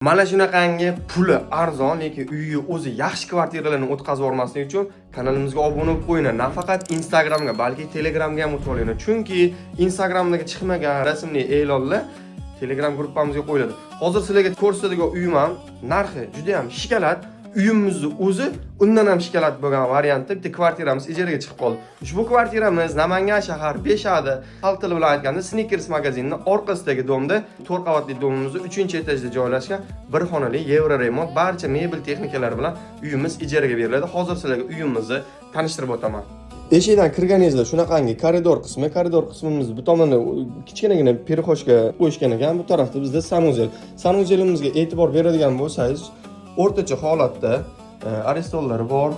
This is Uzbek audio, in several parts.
Mana shunaqangi puli arzon, lekin uyi o'zi yaxshi kvartiralarni o'tkazib yubormaslik uchun kanalimizga obuna bo'lib qo'yinglar. Nafaqat Instagramga, balki Telegramga ham o'tib olinglar. Chunki Instagramdagi chiqmagan rasmli e'lonlar Telegram gruppamizga qo'yiladi. Hozir sizlarga ko'rsatadigan uyim ham narxi juda ham шоколад. Uyimizni o'zi undan ham шоколад bo'lgan variantda bitta kvartiramiz ijaraga chiqib qoldi. Ushbu kvartiramiz Namangan shahar Beshada, xalq tili bilan aytganda, Snickers magazinining orqasidagi дом da, 4 qavatli дом imizni 3-etajda joylashgan bir xonali евроремонт, barcha mebel texnikalari bilan uyimiz ijaraga beriladi. Hozir sizlarga uyimizni tanishtirib o'taman. Eshikdan kirganingizda shunaqangi koridor qismi, koridor qismimiz bu tomonda kichkinagina перехожка qo'yishgan ekan. Bu tarafda bizda санузел. Санузел imizga e'tibor beradigan bo'lsangiz, o'rtacha holatda aristonlari bor,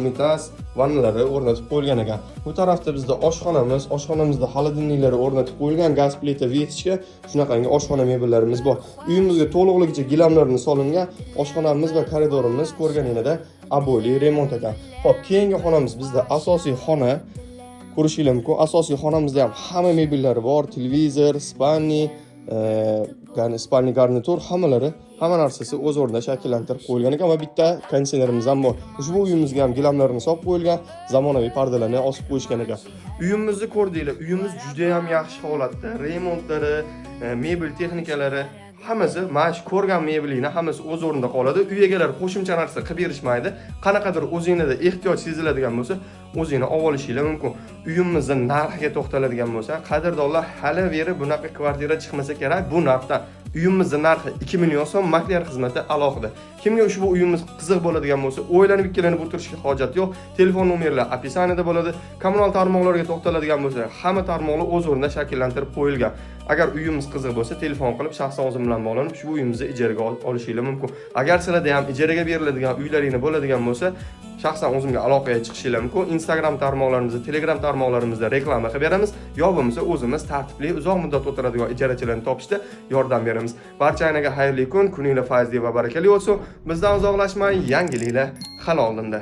unitaz, vannalari o'rnatib qo'yilgan ekan. Bu tarafda bizda oshxonamiz, oshxonamizda холодильник lari o'rnatib qo'yilgan, gaz plita, вытяжка, shunaqangi oshxona mebellarimiz bor. Uyimizga to'liqligicha gilamlarni solingan, oshxonamiz va koridorimiz ko'rganingizda обой li remont ekan. Xo'p, keyingi xonamiz bizda asosiy xona. Ko'rishinglar mumkin. Asosiy xonamizda ham hamma mebellari bor, televizor, спальни, ya'ni спальни garnitur, hammalari, hamma narsasi o'z o'rnida shakllantirib qo'yilgan ekan va bitta konditsionerimiz ham bor. Ushbu uyimizga ham gilamlarni solib qo'yilgan, zamonaviy pardalarni osib qo'yishgan ekan. Uyimizni ko'rdinglar. Uyimiz juda ham yaxshi holatda. Remontlari, mebel texnikalari hammasi, mana shu ko'rgan mebelingni hammasi o'z o'rnida qoladi. Uy egalari qo'shimcha narsa qilib berishmaydi. Qanaqadir o'zinglarda ehtiyoj seziladigan bo'lsa, o'zingni olib olishinglar mumkin. Uyimizni narxiga to'xtaladigan bo'lsa, qadrdonlar, hali beri bunaqa kvartira chiqmasa kerak bu narxdan. Uyimizni narxi 2 million so'm, makler xizmati alohida. Kimga ushbu uyimiz qiziq bo'ladigan bo'lsa, o'ylanib ikkilanib o'tirishga hojat yo'q. Telefon nomerlar описание da bo'ladi. Kommunal tarmoqlarga to'xtaladigan bo'lsa, hamma tarmoqlar o'z o'rnida shakllantirib qo'yilgan. Agar uyimiz qiziq bo'lsa, telefon qilib, shaxsan o'zim bilan bog'lanib, ushbu uyimizni ijaraga olishinglar mumkin. Agar sizlarda ham ijaraga beriladigan uylaringni bo'ladigan bo'lsa, shaxsan o'zimga aloqaga chiqishinglar mumkin. Instagram tarmoqlarimizda, Telegram tarmoqlarimizda reklama qilib beramiz yo bo'lmasa o'zimiz tartibli, uzoq muddat o'tiradigan ijarachilarni topishda yordam beramiz. Barchanglarga xayrli kun, kuninglar fayzli va barakali bo'lsin. Bizdan uzoqlashmang, yangiliklar hali oldinda.